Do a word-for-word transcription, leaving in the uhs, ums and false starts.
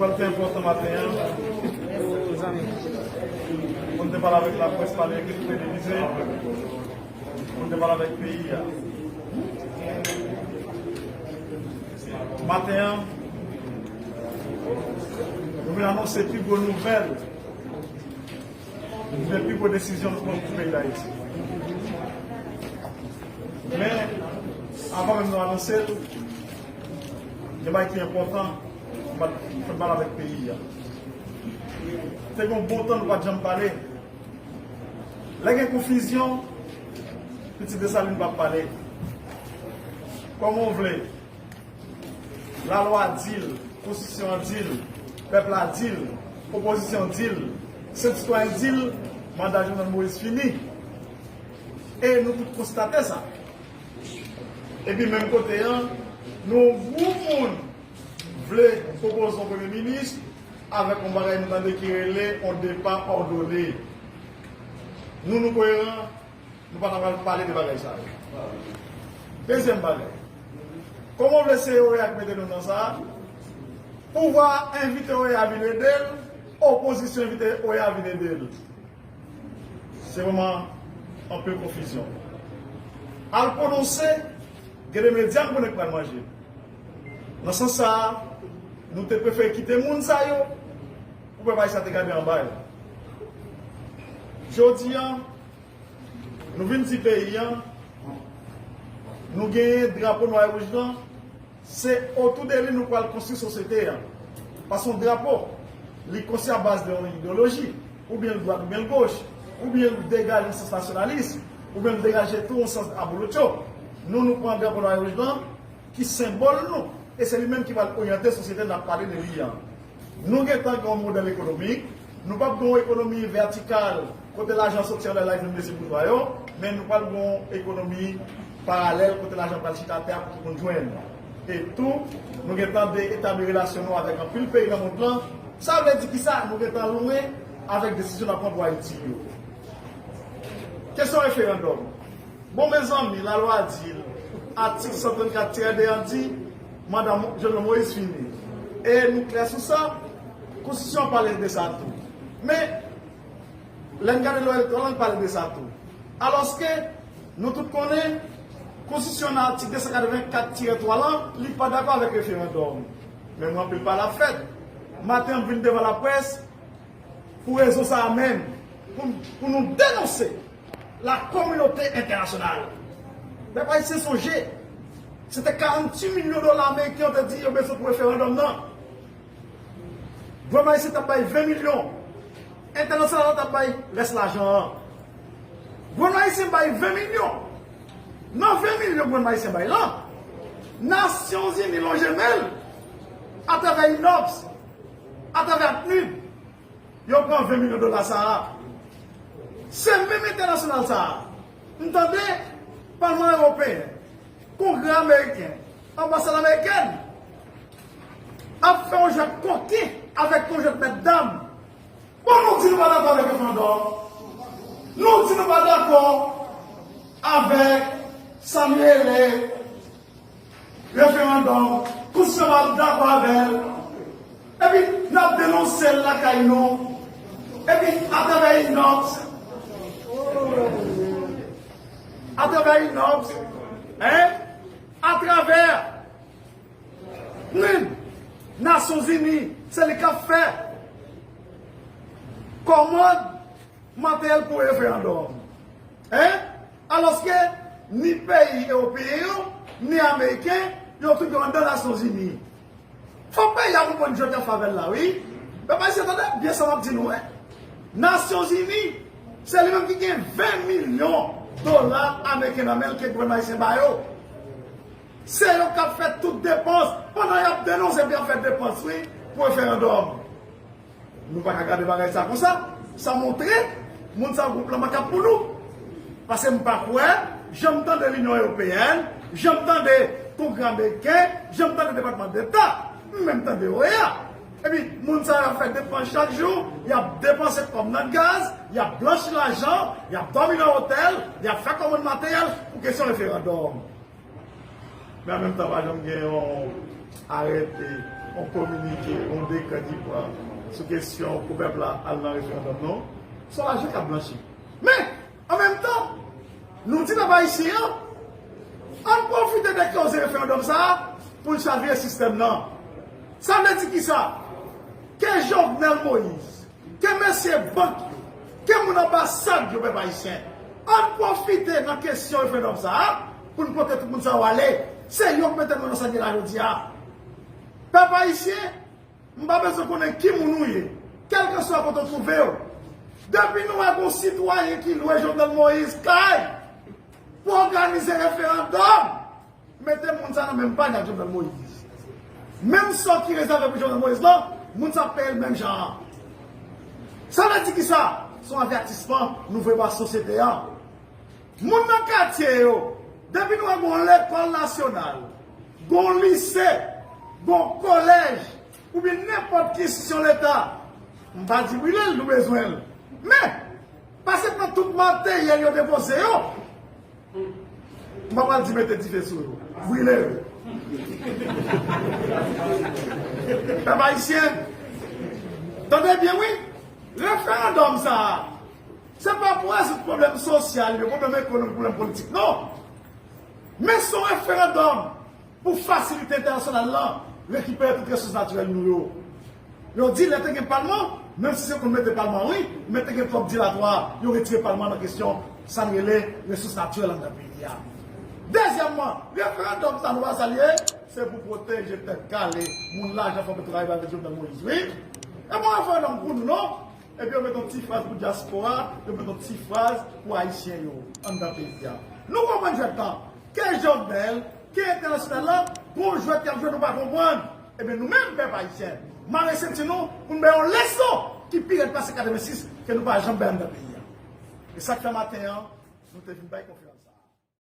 Pral te enpòtan maten an pou nou te pale avèk laprès, pale avèk televize, pou nou te pale avèk peyi a. Maten an, nou vin anonse pi gwo nouvèl, nou vin pi gwo desizyon nou pran pou peyi Dayiti. Men, avan menm nou anonse l, gen bagay ki enpòtan, m ap fè pale avèk peyi a. Te gen yon bon tan nou pa t janm pale. Lè gen konfizyon, pitit Desalin pa pale. Kòman w vle? Lalwa di l, konstitisyon an di l, pèp la di l, opozisyon di l, senp sitwayen di l, manda Jovenel Moïse fini. E nou tout konstate sa. Epi menm kote an, nou gwoup moun vle pwopoze yon premye minis avèk yon bagay nou tande ki rele yon depa òdone. Nou, nou koeran, nou pa ta pral pale de bagay sa yo. Dezyèm bagay, kòman w vle se OEA ki mete nou nan sa? Pouvwa envite OEA vin ede l, opozisyon envite OEA vin ede l. Se vrèman anpil konfizyon. Al pwononse, gen de medya nou konnen k pral manje. Nan sans sa a, nou te prefere kite moun sa yo pou pèp ayisyen te gade anba yo. Jodi a, nou vin di peyi a, nou genyen drapo nwa e wouj lan, se otou de li nou pral konstwi sosyete a. Paske yon drapo, li konstwi a baz de yon ideyoloji, oubyen l dwat oubyen l goch, oubyen l degaje yon sans nasyonalis, oubyen l degaje tou yon sans abolotcho. Nou, nou pran drapo nwa e wouj lan, ki senbòl nou, e se li menm ki pral oryante sosyete n ap pale de li an. Nou gentan gen yon modèl ekonomik, nou p ap gen yon ekonomi vètikal kote lajan soti anlè la vin blese boujwa yo, men nou pral gen yon ekonomi paralèl kote lajan pral chita atè a pou tout moun jwenn. E tou, nou gentan de etabli relasyon nou avèk anpil peyi nan mond lan. Sa vle di kisa? Nou gentan lwen avèk desizyon n ap pran pou Ayiti yo. Kesyon referandòm. Bon, mezanmi, lalwa di l, atik san trannkat tirè de an di, manda Mo- Jovenel Moïse fini. E nou klè sou sa, konstitisyon an pale de sa tou. Men, lè n gade lwa elektoral la, l pale de sa tou. Alòske, nou tout konnen, konstitisyon nan atik de san katrevenkat tirè twa lan, li pa dakò avèk referandòm. Men mwen, anpil pale ap fèt. Maten an, m vin devan laprès, pou rezon sa a menm, pou, pou nou denonse la kominote entènasyonal. Pèp ayisyen sonje, se te karanntuit milyon dola ameriken yo te di yo bezwen pou referandòm nan. Gouvènman ayisyen t ap bay ven milyon. Entènasyonal la t ap bay rès lajan an. Gouvènman ayisyen bay ven milyon. Nan ven milyon gouvènman ayisyen bay lan, Nasyonzini lonje men l atravè inops, atravè PNUD, yo pran ven milyon dola sa a. Se menm entènasyonal sa a. M tande Palman Ewopeyen, Kongrè Ameriken, Anbasad Amerikèn ap fè yon jwèt koken avèk yon jwèt mètdam. Bon, nou di nou pa dakò avèk referandòm. Nou di nou pa dakò avèk sa nou rele referandòm, konstitisyon pa dakò avè l. Epi, n ap denonse l lakay nou. Epi, atravè inops, atravè inops, en, atravè PNUD, Nasyonzini, se li k ap fè kòmand materyèl pou referandòm. En? Alòske ni peyi ewopeyen yo, ni ameriken yo, tout yo anndan Nasyonzini. Fòk peyi a konprann jwèt y ap fè avè l la, wi. Pèp ayisyen, tande byen sa m ap di nou, wi. Nasyonzini, se li menm ki gen ven milyon dola ameriken nan men l ke gouvènman ayisyen ba yo. Se yo k ap fè tout depans, pandan y ap denonse epi y ap fè depans, wi, pou referandòm. Nou pa ka gade bagay sa konsa. Sa montre moun sa gwoup lan makap pou nou. Paske m pa kwè, jan m tande Linyon Ewopeyèn, jan m tande Kongrè Ameriken, jan m tande Depatman Deta, m menm tande OEA. Epi, moun sa yo ap fè depans chak jou, y ap depanse kòb nan gaz, y ap blanchi lajan, y ap dòmi nan otèl, y ap fè kòmann materyèl pou kesyon referandòm. Men an menm tan, pa janm gen yon arete yon kominike, yon dekrè ki pran sou kesyon pou pèp la al nan referandòm, non. Se yon lajan k ap blanchi. Men, an menm tan, nou di pèp ayisyen an, ann pwofite de koze referandòm sa a pou n chavire sistèm nan. Sa vle di kisa? Ke Jovenel Moïse, ke mesye bank yo, ke moun anbasad yo, pèp ayisyen, ann pwofite nan kesyon referandòm sa a pou n pote tout moun sa yo ale. Se yo k mete nou nan sa n ye la jodi a. Pèp ayisyen, m pa bezwen konnen ki moun ou ye, kèlkanswa kote w twouve w. Depi nou wè gon sitwayen ki lwe Jovenel Moïse kay pou òganize referandòm, mete moun sa nan menm pay ak Jovenel Moïse. Menm sò ki rezève pou Jovenel Moïse lan, moun sa ap peye l menm jan an. Sa vle di kisa? Se yon avètisman nou voye ba sosyete a. Moun nan katye yo, depi nou wè gon lekòl nasyonal, gon lise, gon kolèj, oubyen nenpòt ki enstitisyon leta, m pa di brile l, nou bezwen l. Men, pase pran tout materyèl yo depoze yo. M pa pral di mete dife sou yo. Brile yo. Pèp ayisyen, tande byen wi. Referandòm sa a, se pa pou rezoud pwoblèm sosyal yo, pwoblèm ekonomik, pwoblèm politik, non. Men se yon referandòm pou fasilite entènasyonal lan rekipere tout resous natirèl nou yo. Yo di lè te gen palman, menm si se konn mete palman wi, men te gen twòp dilatwa, yo retire palman nan kesyon sa n rele resous natirèl anndan peyi a. Dezyèmman, referandòm sa nou pa sa l ye, se pou pwoteje tèt kale, moun lajan fò Petwokaribe avèk Jovenel Moïse, wi. E bon referandòm pou nou non, epi yo mete yon ti fraz pou dyaspora, yo mete yon ti fraz pou ayisyen yo anndan peyi a. Nou konprann jwèt lan, ke Jovenel, ke entènasyonal lan, gon jwèt y ap jwe nou pa konprann. Ebyen nou menm pèp ayisyen, mare senti nou pou n bay yon leson ki pi rèd pase katrevensis ke nou pa janm bay anndan peyi a. E sa k fè maten an, nou te vin bay konferans sa.